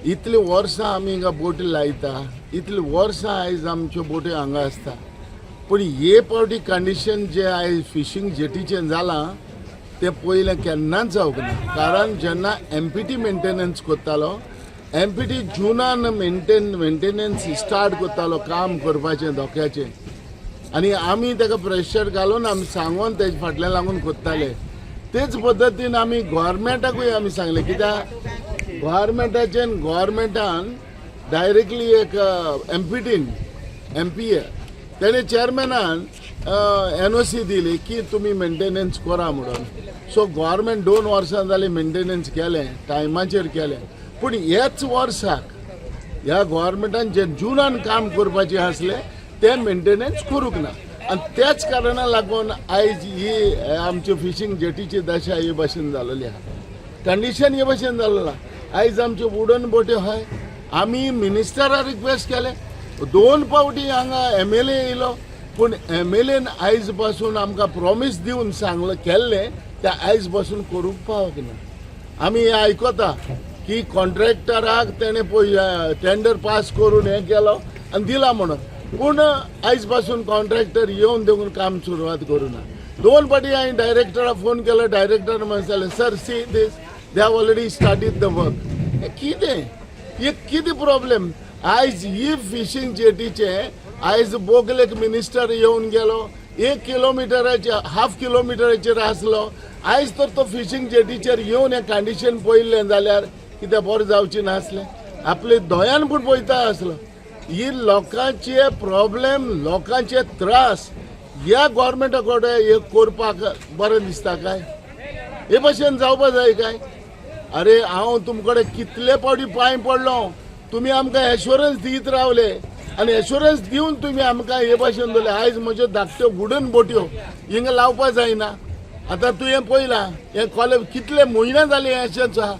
इतलीं वर्सां आमी हिंगा बोटी लायता, इतलीं वर्सां आयज आमच्यो बोटी हांगा आसता, पूण हे पावटी कंडिशन जे आयज फिशींग जेटीचें जालां तें पयलें केन्नाच जावंक ना. कारण जेन्ना एमपीटी मेंटेनन्स करतालो, एमपीटी जुनान मेंटेनन्स स्टार्ट करतालो काम करपाचें धोक्याचें, आनी आमी ताका प्रेशर घालून आमी सांगून तेजे फाटल्यान लागून करताले. तेच पद्दतीन आमी गोवोरमेंटाकूय आमी सांगलें, कित्याक गोवोरमेंटाचें गोवोरमेंटान डायरेक्टली एक एमपीटीन एमपीए तेणे चेअरमॅनान एनओसी दिली की तुमी मेंटेनन्स करा म्हणून. सो गोवोरमेंट 2 वर्सां जालीं मेंटेनन्स केलें, टायमाचेर केलें. पूण ह्याच वर्साक ह्या गोवोरमेंटान जे जुनान काम करपाचें आसलें तें मेंटेनन्स करूंक ना आनी त्याच कारणा लागून आयज ही आमची फिशींग जेटीची दशा ही भशेन जालेली आहा, कंडिशन हे भशेन जालेलो आहा. आयज आमच्यो वुडन बोट्यो आहाय. आमी मिनिस्टरा रिक्वेस्ट केलें, दोन पावटी हांगा एमएलए येयलो, पूण एमएलएन आयज पासून आमकां प्रॉमीस दिवन सांगलें केल्लें तें आयज पासून करूंक पावक ना. आमी हें आयकता की कॉन्ट्रॅक्टराक तेणें पळय टेंडर पास करून हें केलो आनी दिला म्हणून, पूण आयज पासून कॉन्ट्रॅक्टर येवन देखून काम सुरवात करूं ना. दोन फावटी हांवें डायरेक्टराक फोन केलो. डायरेक्टर म्हणटाले, "Sir, see this, they have already started the work." हें कितें, हे कितें प्रॉब्लेम? आयज ही फिशींग जेटीचे आयज बोगलेक मिनिस्टर येवन गेलो, एक किलोमिटराचे हाफ किलोमिटराचेर आसलो. आयज तर तो फिशींग जेटीचेर येवन हें कंडिशन पळयल्लें जाल्यार कितें बरें जावचें नासलें? आपले दोळ्यान पूण पळयता आसलो. ही लोकांचे प्रॉब्लेम, लोकांचे त्रास ह्या गोवोरमेंटा कडेन हे करपाक बरें दिसता काय? हे भशेन जावपा जाय काय? अरे, हांव तुमकडे कितले फावटी पांय पडलो, तुमी आमकां एश्योरन्स दीत रावले आनी एश्योरन्स दिवन तुमी आमकां हे भशेन दवरले. आयज म्हज्यो धाकट्यो वुडन बोट्यो हिंगा लावपा जायना. आतां तुवें पळयलां, हें कॉलेज कितले म्हयने जाले हें अशेंच आहा,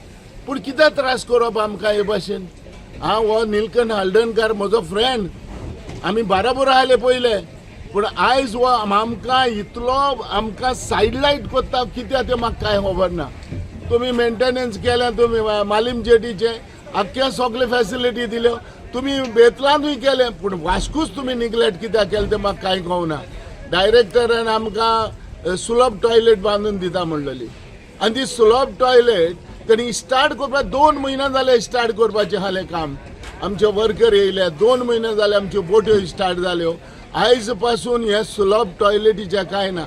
पूण कित्याक त्रास करप आमकां हे भशेन? हांव हो निलकंठ हळदणकार म्हजो फ्रेंड, आमी बाराबोर आयले पयले, पूण आयज हो आमकां इतलो आमकां सायड लायट करता कित्याक तें म्हाका कांय खबर ना. तुमी मेंटेनन्स केलें, तुमी मालीम जेटीचे आख्खे सगळे फॅसिलिटी दिल्यो, तुमी बेतलांतूय केलें, पूण वास्कूच तुमी निग्लेक्ट कित्याक केलें तें म्हाका कांय कळना. डायरेक्टरान आमकां सुलभ टॉयलेट बांदून दिता म्हणलेली आनी ती सुलभ टॉयलेट तेणी स्टार्ट करपाक 2 म्हयने जाले स्टार्ट करपाचें आसलें काम. आमचे वर्कर येयले, 2 म्हयने जाले आमच्यो बोट्यो स्टार्ट जाल्यो, आयज पासून हे सुलभ टॉयलेटीचें कांय ना.